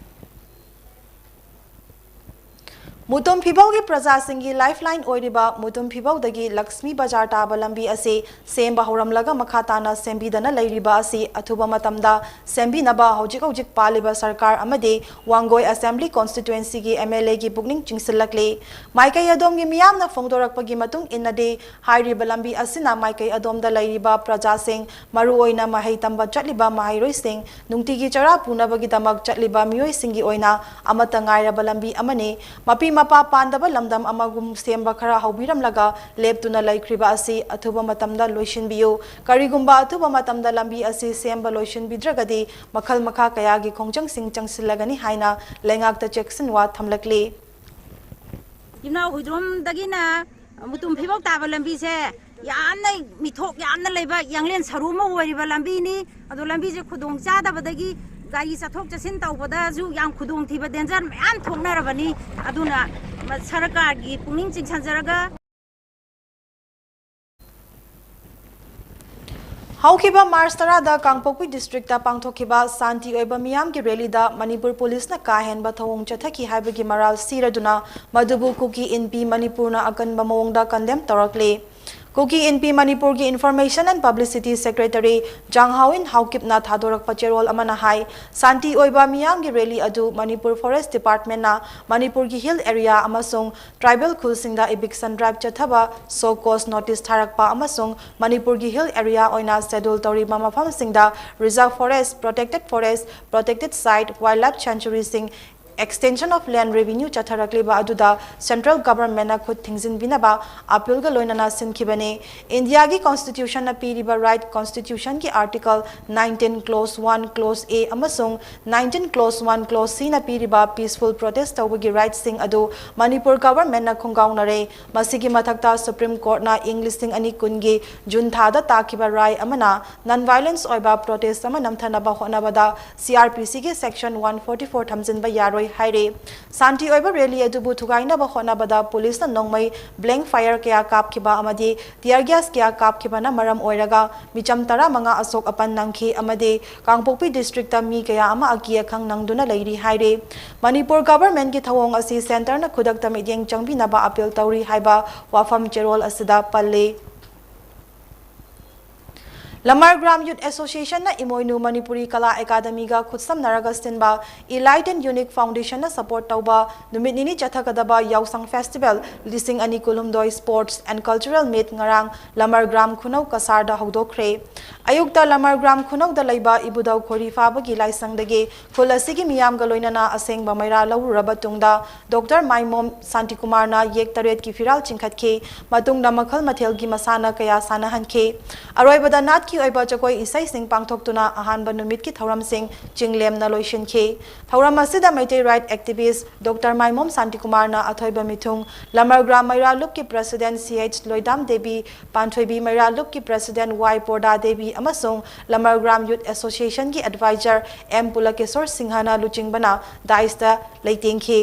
ꯃꯨꯇꯨꯝ ꯐꯤꯕꯧꯒꯤ ꯄ꯭ꯔꯖꯥꯁꯤꯡꯒꯤ ꯂꯥꯏꯐꯂꯥꯏꯟ ꯑꯣꯏꯔꯤꯕ ꯃꯨꯇꯨꯝ ꯐꯤꯕꯧꯗꯒꯤ ꯂꯛꯁꯃꯤ ꯕꯖꯥꯔ ꯇꯥꯕ ꯂꯝꯕꯤ ꯑꯁꯤ ꯁꯦꯝꯕ ꯍꯧꯔꯝꯂꯒ ꯃꯈꯥ ꯇꯥꯅ ꯁꯦꯝꯕꯤꯗꯅ ꯂꯩꯔꯤꯕ ꯑꯁꯤ ꯑꯊꯨꯕ ꯃꯇꯝꯗ ꯁꯦꯝꯕꯤꯅꯕ ꯍꯧꯖꯤꯛ ꯍꯧꯖꯤꯛ ꯄꯥꯜꯂꯤꯕ ꯁꯔꯀꯥꯔ ꯑꯃꯗꯤ ꯋꯥꯡꯒꯣꯏ ꯑꯦꯁꯦꯝꯕ꯭ꯂꯤ ꯀꯣꯟꯁꯇꯤꯇ꯭ꯋꯦꯟꯁꯤꯒꯤ ꯑꯦꯝ ꯑꯦꯜ ꯑꯦꯒꯤ ꯄꯨꯛꯅꯤꯡ ꯆꯤꯡꯁꯤꯜꯂꯛꯂꯤ꯫ ꯃꯥꯏꯀꯩ ꯑꯗꯣꯝꯒꯤ ꯃꯤꯌꯥꯝꯅ ꯐꯣꯡꯗꯣꯔꯛꯄꯒꯤ ꯃꯇꯨꯡ ꯏꯟꯅꯗꯤ, ꯍꯥꯏꯔꯤꯕ ꯂꯝꯕꯤ ꯑꯁꯤꯅ ꯃꯥꯏꯀꯩ ꯑꯗꯣꯝꯗ ꯂꯩꯔꯤꯕ ꯄ꯭ꯔꯖꯥꯁꯤꯡ, ꯃꯔꯨꯑꯣꯏꯅ ꯃꯍꯩ ꯇꯝꯕ ꯆꯠꯂꯤꯕ ꯃꯍꯩꯔꯣꯏꯁꯤꯡ, ꯅꯨꯡꯇꯤꯒꯤ ꯆꯔꯥ ꯄꯨꯅꯕꯒꯤꯗꯃꯛ ꯆꯠꯂꯤꯕ ꯃꯤꯑꯣꯏꯁꯤꯡꯒꯤ ꯑꯣꯏꯅ ꯑꯃꯠꯇ ꯉꯥꯏꯔꯕ ꯂꯝꯕꯤ ꯑꯃꯅꯤ꯫ ꯃꯄꯤ ꯃꯄꯥ ꯄꯥꯟꯗꯕ ꯂꯝꯗꯝ ꯑꯃꯒꯨꯝ ꯁꯦꯝꯕ ꯈꯔ ꯍꯧꯕꯤꯔꯝꯂꯒ ꯂꯦꯞꯇꯨꯅ ꯂꯩꯈ꯭ꯔꯤꯕ ꯑꯁꯤ ꯑꯊꯨꯕ ꯃꯇꯝꯗ ꯂꯣꯏꯁꯤꯟꯕꯤꯌꯨ꯫ ꯀꯔꯤꯒꯨꯝꯕ ꯑꯊꯨꯕ ꯃꯇꯝꯗ ꯂꯝꯕꯤ ꯑꯁꯤ ꯁꯦꯝꯕ ꯂꯣꯏꯁꯤꯟꯕꯤꯗ꯭ꯔꯒꯗꯤ ꯃꯈꯜ ꯃꯈꯥ ꯀꯌꯥꯒꯤ ꯈꯣꯡꯖꯪꯁꯤꯡ ꯆꯪꯁꯤꯜꯂꯒꯅꯤ ꯍꯥꯏꯅ ꯂꯩꯉꯥꯛꯇ ꯆꯦꯛꯁꯤꯟꯋꯥ ꯊꯝꯂꯛꯂꯤ꯫ ꯏꯅꯥꯎ ꯍꯨꯏꯗ꯭ꯔꯣꯝꯗꯒꯤꯅ ꯃꯨꯇꯨꯝ ꯐꯤꯕꯧ ꯇꯥꯕ ꯂꯝꯕꯤꯁꯦ ꯌꯥꯝꯅ ꯃꯤꯊꯣꯛ ꯌꯥꯝꯅ ꯂꯩꯕ ꯌꯥꯡꯂꯦꯟ ꯁꯔꯨ ꯑꯃ ꯑꯣꯏꯔꯤꯕ ꯂꯝꯕꯤꯅꯤ꯫ ꯑꯗꯣ ꯂꯝꯕꯤꯁꯦ ꯈꯨꯗꯣꯡ ꯆꯥꯗꯕꯗꯒꯤ ꯒꯥꯔꯤ ꯆꯠꯊꯣꯛ ꯆꯠꯁꯤꯟ ꯇꯧꯕꯗꯁꯨ ꯌꯥꯝ ꯈꯨꯗꯣꯡꯊꯤꯕ, ꯗꯦꯟꯖꯔ ꯃꯌꯥꯝ ꯊꯣꯛꯅꯔꯕꯅꯤ꯫ ꯑꯗꯨꯅ ꯃ-, ꯁꯔꯀꯥꯔꯒꯤ ꯄꯨꯛꯅꯤꯡ ꯆꯤꯡꯁꯤꯟꯖꯔꯒ ꯍꯧꯈꯤꯕ ꯃꯥꯔꯆ ꯇꯔꯥꯗ ꯀꯥꯡꯄꯣꯛꯄꯤ ꯗꯤꯁꯇ꯭ꯔꯤꯛꯇ ꯄꯥꯡꯊꯣꯛꯈꯤꯕ ꯁꯥꯟꯇꯤ ꯑꯣꯏꯕ ꯃꯤꯌꯥꯝꯒꯤ ꯔꯦꯂꯤꯗ ꯃꯅꯤꯄꯨꯔ ꯄꯨꯂꯤꯁꯅ ꯀꯥ ꯍꯦꯟꯕ ꯊꯧꯑꯣꯡ ꯆꯠꯊꯈꯤ ꯍꯥꯏꯕꯒꯤ ꯃꯔꯥꯜ ꯁꯤꯔꯗꯨꯅ ꯃꯗꯨꯕꯨ ꯀꯨꯀꯤ ꯏꯟꯄꯤ ꯃꯅꯤꯄꯨꯔꯅ ꯑꯀꯟꯕ ꯃꯑꯣꯡꯗ ꯀꯟꯗꯦꯝ ꯇꯧꯔꯛꯂꯤ꯫ ꯀꯨꯀꯤ ꯏꯟꯄꯤ ꯃꯅꯤꯄꯨꯔꯒꯤ ꯏꯟꯐꯣꯔꯃꯦꯁꯟ ꯑꯦꯟ ꯄꯕ꯭ꯂꯤꯁꯤꯇꯤ ꯁꯦꯀ꯭ꯔꯦꯇꯔꯤ ꯖꯥꯡꯍꯥꯎꯏꯟ ꯍꯥꯎꯀꯤꯞꯅ ꯊꯥꯗꯣꯔꯛꯄ ꯆꯦꯔꯣꯜ ꯑꯃꯅ ꯍꯥꯏ, ꯁꯥꯟꯇꯤ ꯑꯣꯏꯕ ꯃꯤꯌꯥꯝꯒꯤ ꯔꯦꯂꯤ ꯑꯗꯨ ꯃꯅꯤꯄꯨꯔ ꯐꯣꯔꯦꯁ ꯗꯤꯄꯥꯔꯠꯃꯦꯟꯅ ꯃꯅꯤꯄꯨꯔꯒꯤ ꯍꯤꯜ ꯑꯦꯔꯤꯌꯥ ꯑꯃꯁꯨꯡ ꯇ꯭ꯔꯥꯏꯕꯦꯜ ꯈꯨꯜꯁꯤꯡꯗ ꯏꯚꯤꯛꯁꯟ ꯗ꯭ꯔꯥꯏꯚ ꯆꯠꯊꯕ, ꯁꯣ ꯀꯣꯖ ꯅꯣꯇꯤꯁ ꯊꯥꯔꯛꯄ ꯑꯃꯁꯨꯡ ꯃꯅꯤꯄꯨꯔꯒꯤ ꯍꯤꯜ ꯑꯦꯔꯤꯌꯥ ꯑꯣꯏꯅ ꯁꯦꯗꯨꯜ ꯇꯧꯔꯤꯕ ꯃꯐꯝꯁꯤꯡꯗ reserve forest, protected forest, protected site, wildlife ꯁꯦꯡꯆꯨꯔꯤꯁꯤꯡ, Extension of land revenue ꯆꯠꯊꯔꯛꯂꯤꯕ ꯑꯗꯨꯗ central government ꯅ ꯈꯨꯠ ꯊꯤꯡꯖꯤꯟꯕꯤꯅꯕ appeal ꯒ ꯂꯣꯏꯅꯅ ꯁꯤꯟꯈꯤꯕꯅꯤ꯫ ꯏꯟꯗꯤꯌꯥꯒꯤ constitution ꯅ ꯄꯤꯔꯤꯕ right, constitution ꯒꯤ article nineteen clause one clause A ꯑꯃꯁꯨꯡ nineteen clause one clause C ꯅ ꯄꯤꯔꯤꯕ peaceful protest ꯇꯧꯕꯒꯤ right ꯁꯤꯡ ꯑꯗꯨ ꯃꯅꯤꯄꯨꯔ government ꯅ ꯈꯣꯡꯒꯥꯎꯅꯔꯦ꯫ ꯃꯁꯤꯒꯤ ꯃꯊꯛꯇ Supreme Court ꯅ ꯏꯪ ꯂꯤꯁꯤꯡ ꯑꯅꯤ ꯀꯨꯟꯒꯤ ꯖꯨꯟ ꯊꯥꯗ ꯇꯥꯈꯤꯕ ꯔꯥꯏ ꯑꯃꯅ non violence ꯑꯣꯏꯕ protest ꯑꯃ ꯅꯝꯊꯅꯕ ꯍꯣꯠꯅꯕꯗ C R P C ꯒꯤ section one forty four ꯊꯝꯖꯤꯟꯕ ꯌꯥꯔꯣꯏ ꯍꯥꯏꯔꯤ꯫ ꯁꯥꯟꯇꯤ ꯑꯣꯏꯕ rally ꯑꯗꯨꯕꯨ ꯊꯨꯒꯥꯏꯅꯕ ꯍꯣꯠꯅꯕꯗ ꯄꯨꯂꯤꯁꯅ ꯅꯣꯡꯃꯩ blank fire ꯀꯌꯥ ꯀꯥꯞꯈꯤꯕ ꯑꯃꯗꯤ tear gas ꯀꯌꯥ ꯀꯥꯞꯈꯤꯕꯅ ꯃꯔꯝ ꯑꯣꯏꯔꯒ ꯃꯤꯆꯝ ꯇꯔꯥꯃꯉꯥ ꯑꯁꯣꯛ ꯑꯄꯟ ꯅꯪꯈꯤ ꯑꯃꯗꯤ ꯀꯥꯡꯄꯣꯛꯄꯤ district ꯇ ꯃꯤ ꯀꯌꯥ ꯑꯃ ꯑꯀꯤ ꯑꯈꯪ ꯅꯪꯗꯨꯅ ꯂꯩꯔꯤ ꯍꯥꯏꯔꯤ꯫ ꯃꯅꯤꯄꯨꯔ government ꯀꯤ ꯊꯧꯑꯣꯡ ꯑꯁꯤ centre ꯅ ꯈꯨꯗꯛꯇ ꯃꯤꯠꯌꯦꯡ ꯆꯪꯕꯤꯅꯕ appeal ꯇꯧꯔꯤ ꯍꯥꯏꯕ ꯋꯥꯐꯝ ꯆꯦꯔꯣꯜ ꯑꯁꯤꯗ ꯄꯜꯂꯤ꯫ ꯂꯃꯔꯒ꯭ꯔꯥꯝ Youth Association ꯅ ꯏꯃꯣꯏꯅꯨ ꯃꯅꯤꯄꯨꯔꯤ ꯀꯂꯥ ꯑꯦꯀꯥꯗꯃꯤꯒ ꯈꯨꯠꯁꯝꯅꯔꯒ ꯁꯤꯟꯕ Elite and Unique Foundation ꯅ support ꯇꯧꯕ ꯅꯨꯃꯤꯠ ꯅꯤꯅꯤ ꯆꯠꯊꯒꯗꯕ ꯌꯥꯎꯁꯪ festival ꯂꯤꯁꯤꯡ ꯑꯅꯤ ꯀꯨꯟꯍꯨꯝꯗꯣꯏ sports and cultural meet ꯉꯔꯥꯡ ꯂꯃꯔꯒ꯭ꯔꯥꯝ ꯈꯨꯅꯧ ꯀꯁꯥꯔꯗ ꯍꯧꯗꯣꯛꯈ꯭ꯔꯦ꯫ ꯑꯌꯨꯛꯇ ꯂꯃꯔꯒ꯭ꯔꯥꯝ ꯈꯨꯅꯧꯗ ꯂꯩꯕ ꯏꯕꯨꯙꯧ ꯈꯣꯔꯤ ꯐꯥꯕꯒꯤ ꯂꯥꯏꯁꯪꯗꯒꯤ ꯈꯨꯜ ꯑꯁꯤꯒꯤ ꯃꯤꯌꯥꯝꯒ ꯂꯣꯏꯅꯅ ꯑꯁꯦꯡꯕ ꯃꯩꯔꯥ ꯂꯧꯔꯨꯔꯕ ꯇꯨꯡꯗ ꯗꯣꯛꯇꯔ ꯃꯥꯏꯃꯣꯝ ꯁꯥꯟꯇꯤꯀꯨꯃꯥꯔꯅ ꯌꯦꯛ ꯇꯔꯦꯠꯀꯤ ꯐꯤꯔꯥꯜ ꯆꯤꯡꯈꯠꯈꯤ꯫ ꯃꯇꯨꯡꯗ ꯃꯈꯜ ꯃꯊꯦꯜꯒꯤ ꯃꯁꯥꯟꯅ ꯀꯌꯥ ꯁꯥꯟꯅꯍꯟꯈꯤ꯫ ꯑꯔꯣꯏꯕꯗ ꯅꯥꯠꯀꯤ ꯑꯣꯏꯕ ꯖꯒꯣꯏ ꯏꯁꯩꯁꯤꯡ ꯄꯥꯡꯊꯣꯛꯇꯨꯅ ꯑꯍꯥꯟꯕ ꯅꯨꯃꯤꯠꯀꯤ ꯊꯧꯔꯝꯁꯤꯡ ꯆꯤꯡꯂꯦꯝꯅ ꯂꯣꯏꯁꯤꯟꯈꯤ꯫ ꯊꯧꯔꯝ ꯑꯁꯤꯗ ꯃꯩꯇꯩ right activist ꯗꯣꯛꯇꯔ ꯃꯥꯏꯃꯣꯝ ꯁꯥꯟꯇꯤꯀꯨꯃꯥꯔꯅ ꯑꯊꯣꯏꯕ ꯃꯤꯊꯨꯡ, ꯂꯃꯔꯒ꯭ꯔꯥꯝ ꯃꯩꯔꯥ ꯂꯨꯞꯀꯤ president C H ꯂꯣꯏꯗꯥꯝ ꯗꯦꯕꯤ, ꯄꯥꯟꯊꯣꯏꯕꯤ ꯃꯩꯔꯥ ꯂꯨꯞꯀꯤ president Y ꯄꯣꯔꯗꯥ ꯗꯦꯕꯤ ꯑꯃꯁꯨꯡ ꯂꯃꯔꯒ꯭ꯔꯥꯝ Youth Association ꯒꯤ advisor M ꯄꯨꯂꯀꯦꯁꯣꯔ ꯁꯤꯡꯍꯅ ꯂꯨꯆꯤꯡꯕꯅ dais ꯇ ꯂꯩꯇꯦꯡꯈꯤ꯫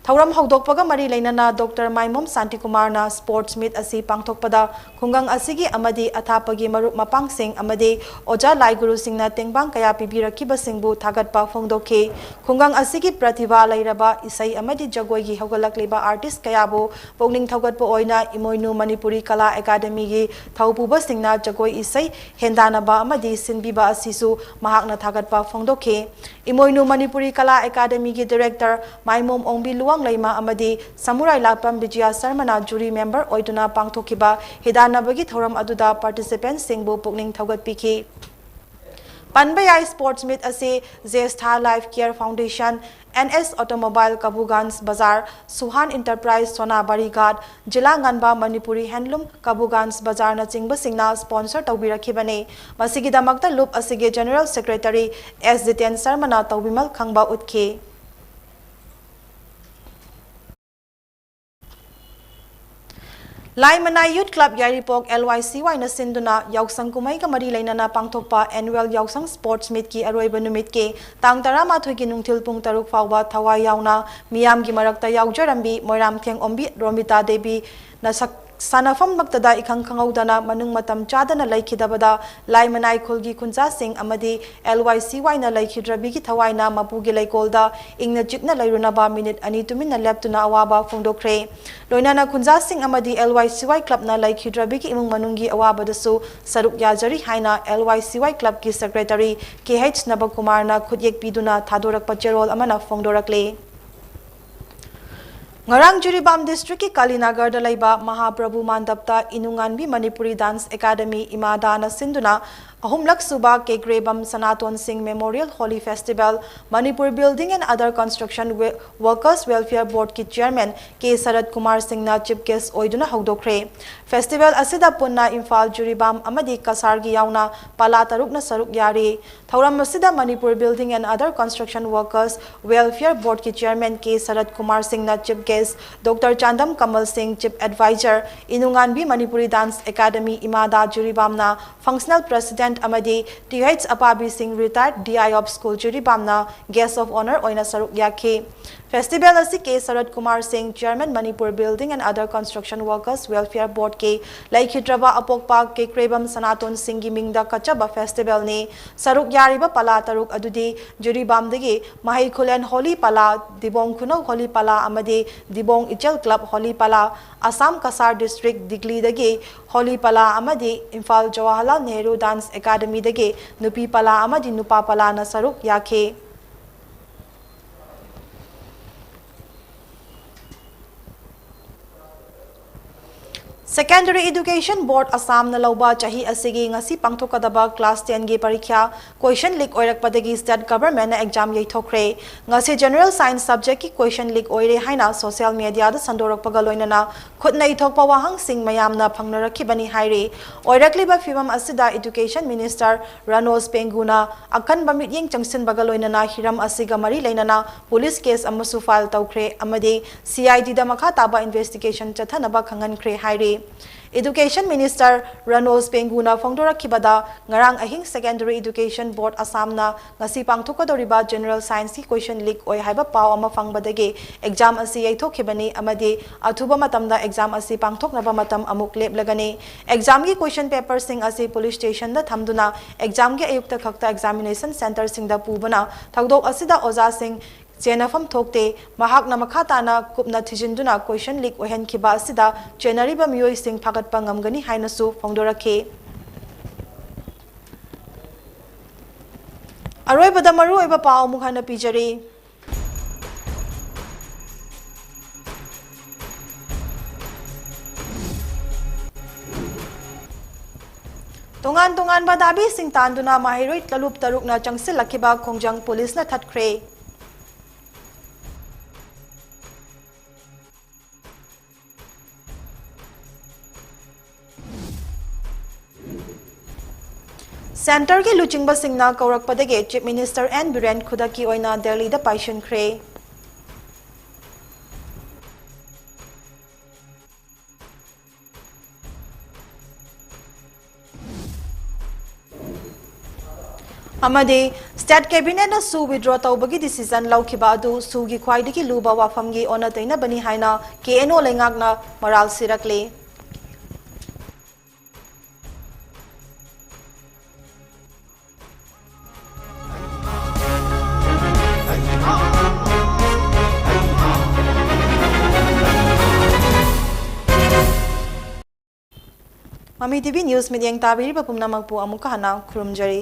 ꯊꯧꯔꯝ ꯍꯧꯗꯣꯛꯄꯒ ꯃꯔꯤ ꯂꯩꯅꯅ ꯗꯣꯛꯇꯔ ꯃꯥꯏꯃꯣꯝ ꯁꯥꯟꯇꯤꯀꯨꯃꯥꯔꯅ sports meet ꯑꯁꯤ ꯄꯥꯡꯊꯣꯛꯄꯗ ꯈꯨꯡꯒꯪ ꯑꯁꯤꯒꯤ ꯑꯃꯗꯤ ꯑꯊꯥꯞꯄꯒꯤ ꯃꯔꯨꯞ ꯃꯄꯥꯡꯁꯤꯡ ꯑꯃꯗꯤ ꯑꯣꯖꯥ ꯂꯥꯏꯒꯨꯔꯨꯁꯤꯡꯅ ꯇꯦꯡꯕꯥꯡ ꯀꯌꯥ ꯄꯤꯕꯤꯔꯛꯈꯤꯕꯁꯤꯡꯕꯨ ꯊꯥꯒꯠꯄ ꯐꯣꯡꯗꯣꯛꯈꯤ꯫ ꯈꯨꯡꯒꯪ ꯑꯁꯤꯒꯤ ꯄ꯭ꯔꯇꯤꯚꯥ ꯂꯩꯔꯕ ꯏꯁꯩ ꯑꯃꯗꯤ ꯖꯒꯣꯏꯒꯤ ꯍꯧꯒꯠꯂꯛꯂꯤꯕ artist ꯀꯌꯥꯕꯨ ꯄꯨꯛꯅꯤꯡ ꯊꯧꯒꯠꯄ ꯑꯣꯏꯅ ꯏꯃꯣꯏꯅꯨ ꯃꯅꯤꯄꯨꯔꯤ ꯀꯂꯥ ꯑꯦꯀꯥꯗꯃꯤꯒꯤ ꯊꯧꯄꯨꯕꯁꯤꯡꯅ ꯖꯒꯣꯏ ꯏꯁꯩ ꯍꯦꯟꯗꯥꯟꯅꯕ ꯑꯃꯗꯤ ꯁꯤꯟꯕꯤꯕ ꯑꯁꯤꯁꯨ ꯃꯍꯥꯛꯅ ꯊꯥꯒꯠꯄ ꯐꯣꯡꯗꯣꯛꯈꯤ꯫ ꯏꯃꯣꯏꯅꯨ ꯃꯅꯤꯄꯨꯔꯤ ꯀꯂꯥ ꯑꯦꯀꯥꯗꯃꯤꯒꯤ director ꯃꯥꯏꯃꯣꯝ ꯑꯣꯡꯕꯤ ꯂꯨꯋꯥꯡꯂꯩꯃ ꯑꯃꯗꯤ ꯁꯃꯨꯔꯥꯏ ꯂꯥꯠꯄꯝ ꯕꯤꯖꯌ ꯁꯔꯃꯅ jury member ꯑꯣꯏꯗꯨꯅ ꯄꯥꯡꯊꯣꯛꯈꯤꯕ ꯍꯤꯗꯥꯟꯅꯕꯒꯤ ꯊꯧꯔꯝ ꯑꯗꯨꯗ participant ꯁꯤꯡꯕꯨ ꯄꯨꯛꯅꯤꯡ ꯊꯧꯒꯠꯄꯤꯈꯤ꯫ ꯄꯟꯕ ꯌꯥꯏ, sports meet ꯑꯁꯤ ꯖ꯭ꯌꯦꯁꯊꯥ Life Care Foundation, NS Automobile Kabuganj Bazar, Suhan Enterprise Sonabari Ghat, ꯖꯤꯂꯥ ꯉꯟꯕ ꯃꯅꯤꯄꯨꯔꯤ Handloom Kabuganj Bazarꯅꯆꯤꯡꯕꯁꯤꯡꯅ sponsor ꯇꯧꯕꯤꯔꯛꯈꯤꯕꯅꯤ꯫ ꯃꯁꯤꯒꯤꯗꯃꯛꯇ ꯂꯨꯞ ꯑꯁꯤꯒꯤ General Secretary S ꯖꯤꯇꯦꯟ ꯁꯔꯃꯅ ꯇꯧꯕꯤꯃꯜ ꯈꯪꯕ ꯎꯠꯈꯤ꯫ ꯂꯥꯏꯃꯅꯥꯏ Youth Club ꯌꯥꯏꯔꯤꯄꯣꯛ LYCYꯅ ꯁꯤꯟꯗꯨꯅ ꯌꯥꯎꯁꯪ ꯀꯨꯝꯍꯩꯒ ꯃꯔꯤ ꯂꯩꯅꯅ ꯄꯥꯡꯊꯣꯛꯄ annual ꯌꯥꯎꯁꯪ sports meetꯀꯤ ꯑꯔꯣꯏꯕ ꯅꯨꯃꯤꯠꯀꯤ ꯇꯥꯡ ꯇꯔꯥꯃꯥꯊꯣꯏꯒꯤ ꯅꯨꯡꯊꯤꯜ ꯄꯨꯡ ꯇꯔꯨꯛ ꯐꯥꯎꯕ ꯊꯋꯥꯏ ꯌꯥꯎꯅ ꯃꯤꯌꯥꯝꯒꯤ ꯃꯔꯛꯇ ꯌꯥꯎꯖꯔꯝꯕꯤ ꯃꯣꯏꯔꯥꯝꯊꯦꯝ ꯑꯣꯝꯕꯤ ꯔꯣꯃꯤꯇꯥ ꯗꯦꯕꯤꯅ ꯁꯛ-, ꯁꯥꯟꯅꯐꯝꯃꯛꯇꯗ ꯏꯈꯪ ꯈꯪꯍꯧꯗꯅ ꯃꯅꯨꯡ ꯃꯇꯝ ꯆꯥꯗꯅ ꯂꯩꯈꯤꯗꯕꯗ ꯂꯥꯏꯃꯅꯥꯏ ꯈꯨꯜꯒꯤ ꯈꯨꯟꯖꯥꯁꯤꯡ ꯑꯃꯗꯤ LYCYꯅ ꯂꯩꯈꯤꯗ꯭ꯔꯕꯤꯒꯤ ꯊꯋꯥꯏꯅ ꯃꯄꯨꯒꯤ ꯂꯩꯀꯣꯜꯗ ꯏꯪꯅ ꯆꯤꯛꯅ ꯂꯩꯔꯨꯅꯕ ꯃꯤꯅꯤꯠ ꯑꯅꯤ ꯇꯨꯃꯤꯟꯅ ꯂꯦꯞꯇꯨꯅ ꯑꯋꯥꯕ ꯐꯣꯡꯗꯣꯛꯈ꯭ꯔꯦ꯫ ꯂꯣꯏꯅꯅ ꯈꯨꯟꯖꯥꯁꯤꯡ ꯑꯃꯗꯤ LYCY Clubꯅ ꯂꯩꯈꯤꯗ꯭ꯔꯕꯤꯒꯤ ꯏꯃꯨꯡ ꯃꯅꯨꯡꯒꯤ ꯑꯋꯥꯕꯗꯁꯨ ꯁꯔꯨꯛ ꯌꯥꯖꯔꯤ ꯍꯥꯏꯅ LYCY Clubꯀꯤ Secretary KH ꯅꯕꯀꯨꯃꯥꯔꯅ ꯈꯨꯠꯌꯦꯛ ꯄꯤꯗꯨꯅ ꯊꯥꯗꯣꯔꯛꯄ ꯆꯦꯔꯣꯜ ꯑꯃꯅ ꯐꯣꯡꯗꯣꯔꯛꯂꯦ꯫ ꯉꯔꯥꯡ ꯖꯤꯔꯤꯕꯥꯝ districtꯀꯤ ꯀꯥꯂꯤꯅꯒꯔꯗ ꯂꯩꯕ ꯃꯍꯥꯄ꯭ꯔꯚꯨ ꯃꯥꯟꯗꯞꯇ ꯏꯅꯨꯉꯥꯟꯕꯤ ꯃꯅꯤꯄꯨꯔꯤ Dance Academy ꯏꯃꯥꯗꯥꯅ ꯁꯤꯟꯗꯨꯅ ꯑꯍꯨꯝꯂꯛ ꯁꯨꯕ ꯀꯦꯀ꯭ꯔꯦꯕꯝ ꯁꯅꯥꯇꯣꯟ ꯁꯤꯡ Memorial Holi Festival, Manipur Building and Other Construction Wo-, Workers Welfare Boardꯀꯤ Chairman K ꯁꯔꯠ ꯀꯨꯃꯥꯔ ꯁꯤꯡꯅ Chief Guest ꯑꯣꯏꯗꯨꯅ ꯍꯧꯗꯣꯛꯈ꯭ꯔꯦ꯫ Festival ꯑꯁꯤꯗ ꯄꯨꯟꯅ ꯏꯝꯐꯥꯜ, ꯖꯤꯔꯤꯕꯥꯝ ꯑꯃꯗꯤ ꯀꯁꯥꯔꯒꯤ ꯌꯥꯎꯅ ꯄꯂꯥ ꯇꯔꯨꯛꯅ ꯁꯔꯨꯛ ꯌꯥꯔꯤ꯫ ꯊꯧꯔꯝ ꯑꯁꯤꯗ Manipur Building and Other Construction Workers Welfare Boardꯀꯤ Chairman K ꯁꯔꯠ ꯀꯨꯃꯥꯔ ꯁꯤꯡꯅ Chief Guest, Doctor ꯆꯥꯟꯗꯝ ꯀꯃꯜ ꯁꯤꯡ Chief Advisor, ꯏꯅꯨꯉꯥꯟꯕꯤ ꯃꯅꯤꯄꯨꯔꯤ Dance Academy ꯏꯃꯥꯗꯥ ꯖꯤꯔꯤꯕꯥꯝꯅ Functional President ꯑꯃꯗꯤ T H Apabi Singh Retired D I of School ꯖꯤꯔꯤꯕꯥꯝꯅ Guest of Honour ꯑꯣꯏꯅ ꯁꯔꯨꯛ ꯌꯥꯈꯤ꯫ Festival ꯑꯁꯤ K ꯁꯔꯠ ꯀꯨꯃꯥꯔ ꯁꯤꯡ, Chairman Manipur Building and Other Construction Workers Welfare Boardꯀꯤ ꯂꯩꯈꯤꯗ꯭ꯔꯕ ꯑꯄꯣꯛꯄ ꯀꯦꯀ꯭ꯔꯦꯕꯝ ꯁꯅꯥꯇꯣꯟ ꯁꯤꯡꯒꯤ ꯃꯤꯡꯗ ꯀꯠꯆꯕ festivalꯅꯤ꯫ ꯁꯔꯨꯛ ꯌꯥꯔꯤꯕ ꯄꯂꯥ ꯇꯔꯨꯛ ꯑꯗꯨꯗꯤ ꯖꯤꯔꯤꯕꯥꯝꯗꯒꯤ ꯃꯍꯩ ꯈꯨꯂꯦꯟ ꯍꯣꯂꯤ ꯄꯂꯥ, ꯗꯤꯕꯣꯡ ꯈꯨꯅꯧ ꯍꯣꯂꯤ ꯄꯂꯥ ꯑꯃꯗꯤ ꯗꯤꯕꯣꯡ ꯏꯆꯦꯜ Club ꯍꯣꯂꯤ ꯄꯂꯥ, ꯑꯁꯥꯝ ꯀꯁꯥꯔ District ꯗꯤꯒꯂꯤꯗꯒꯤ ꯍꯣꯂꯤ ꯄꯂꯥ ꯑꯃꯗꯤ ꯏꯝꯐꯥꯜ ꯖꯋꯥꯍꯔꯂꯥꯜ ꯅꯦꯍꯔꯨ Dance Academyꯗꯒꯤ ꯅꯨꯄꯤ ꯄꯂꯥ ꯑꯃꯗꯤ ꯅꯨꯄꯥ ꯄꯂꯥꯅ ꯁꯔꯨꯛ ꯌꯥꯈꯤ꯫ Secondary Education Board Assamꯅ ꯂꯧꯕ ꯆꯍꯤ ꯑꯁꯤꯒꯤ ꯉꯁꯤ ꯄꯥꯡꯊꯣꯛꯀꯗꯕ class tenꯒꯤ ꯄꯔꯤꯈ꯭ꯌꯥ question leak ꯑꯣꯏꯔꯛꯄꯗꯒꯤ state governmentꯅ exam ꯌꯩꯊꯣꯛꯈ꯭ꯔꯦ꯫ ꯉꯁꯤ General Science subjectꯀꯤ question leak ꯑꯣꯏꯔꯦ ꯍꯥꯏꯅ social mediaꯗ ꯁꯟꯗꯣꯔꯛꯄꯒ ꯂꯣꯏꯅꯅ ꯈꯨꯠꯅ ꯏꯊꯣꯛꯄ ꯋꯥꯍꯪꯁꯤꯡ ꯃꯌꯥꯝꯅ ꯐꯪꯅꯔꯛꯈꯤꯕꯅꯤ ꯍꯥꯏꯔꯤ꯫ ꯑꯣꯏꯔꯛꯂꯤꯕ ꯐꯤꯕꯝ ꯑꯁꯤꯗ Education Minister ꯔꯥꯅꯣꯖ ꯄꯦꯡꯒꯨꯅ ꯑꯀꯟꯕ ꯃꯤꯠꯌꯦꯡ ꯆꯪꯁꯤꯟꯕꯒ ꯂꯣꯏꯅꯅ ꯍꯤꯔꯝ ꯑꯁꯤꯒ ꯃꯔꯤ ꯂꯩꯅꯅ police case ꯑꯃꯁꯨ file ꯇꯧꯈ꯭ꯔꯦ ꯑꯃꯗꯤ CIDꯗ ꯃꯈꯥ ꯇꯥꯕ investigation ꯆꯠꯊꯅꯕ ꯈꯪꯍꯟꯈ꯭ꯔꯦ ꯍꯥꯏꯔꯤ꯫ Education Minister ꯔꯥꯅꯣꯖ ꯄꯦꯡꯒꯨꯅ ꯐꯣꯡꯗꯣꯔꯛꯈꯤꯕꯗ, ꯉꯔꯥꯡ ꯑꯍꯤꯡ Secondary Education Board Assamꯅ ꯉꯁꯤ ꯄꯥꯡꯊꯣꯛꯀꯗꯧꯔꯤꯕ General Scienceꯀꯤ question leak ꯑꯣꯏ ꯍꯥꯏꯕ ꯄꯥꯎ ꯑꯃ ꯐꯪꯕꯗꯒꯤ exam ꯑꯁꯤ ꯌꯩꯊꯣꯛꯈꯤꯕꯅꯤ ꯑꯃꯗꯤ ꯑꯊꯨꯕ ꯃꯇꯝꯗ exam ꯑꯁꯤ ꯄꯥꯡꯊꯣꯛꯅꯕ ꯃꯇꯝ ꯑꯃꯨꯛ ꯂꯦꯞꯂꯒꯅꯤ꯫ Examꯒꯤ question paperꯁꯤꯡ ꯑꯁꯤ police stationꯗ ꯊꯝꯗꯨꯅ examꯒꯤ ꯑꯌꯨꯛꯇ ꯈꯛꯇ examination centreꯁꯤꯡꯗ ꯄꯨꯕꯅ ꯊꯧꯗꯣꯛ ꯑꯁꯤꯗ ꯑꯣꯖꯥꯁꯤꯡ ꯆꯦꯟꯅꯐꯝ ꯊꯣꯛꯇꯦ꯫ ꯃꯍꯥꯛꯅ ꯃꯈꯥ ꯇꯥꯅ ꯀꯨꯞꯅ ꯊꯤꯖꯤꯟꯗꯨꯅ question leak ꯑꯣꯏꯍꯟꯈꯤꯕ ꯑꯁꯤꯗ ꯆꯦꯟꯅꯔꯤꯕ ꯃꯤꯑꯣꯏꯁꯤꯡ ꯐꯥꯒꯠꯄ ꯉꯝꯒꯅꯤ ꯍꯥꯏꯅꯁꯨ ꯐꯣꯡꯗꯣꯔꯛꯈꯤ꯫ ꯑꯔꯣꯏꯕꯗ ꯃꯔꯨꯑꯣꯏꯕ ꯄꯥꯎ ꯑꯃꯨꯛ ꯍꯟꯅ ꯄꯤꯖꯔꯤ꯫ ꯇꯣꯉꯥꯟ ꯇꯣꯉꯥꯟꯕ ꯗꯥꯕꯤꯁꯤꯡ ꯇꯥꯟꯗꯨꯅ ꯃꯍꯩꯔꯣꯏ ꯇꯂꯨꯞ ꯇꯔꯨꯛꯅ ꯆꯪꯁꯤꯜꯂꯛꯈꯤꯕ ꯈꯣꯡꯖꯪ policeꯅ ꯊꯠꯈ꯭ꯔꯦ꯫ Centreꯒꯤ ꯂꯨꯆꯤꯡꯕꯁꯤꯡꯅ ꯀꯧꯔꯛꯄꯗꯒꯤ Chief Minister N ꯕꯤꯔꯦꯟ ꯈꯨꯗꯛꯀꯤ ꯑꯣꯏꯅ ꯗꯦꯜꯂꯤꯗ ꯄꯥꯏꯁꯤꯟꯈ꯭ꯔꯦ꯫ ꯑꯃꯗꯤ state cabinetꯅ SoO withdraw ꯇꯧꯕꯒꯤ decision ꯂꯧꯈꯤꯕ ꯑꯗꯨ SoOꯒꯤ ꯈ꯭ꯋꯥꯏꯗꯒꯤ ꯂꯨꯕ ꯋꯥꯐꯝꯒꯤ ꯑꯣꯟꯅ ꯇꯩꯅꯕꯅꯤ ꯍꯥꯏꯅ KNO ꯂꯩꯉꯥꯛꯅ ꯃꯔꯥꯜ ꯁꯤꯔꯛꯂꯤ꯫ ꯃꯃꯤ TV news ꯃꯤꯠꯌꯦꯡ ꯇꯥꯕꯤꯔꯤꯕ ꯄꯨꯝꯅꯃꯛꯄꯨ ꯑꯃꯨꯛꯀ ꯍꯟꯅ ꯈꯨꯔꯨꯝꯖꯔꯤ꯫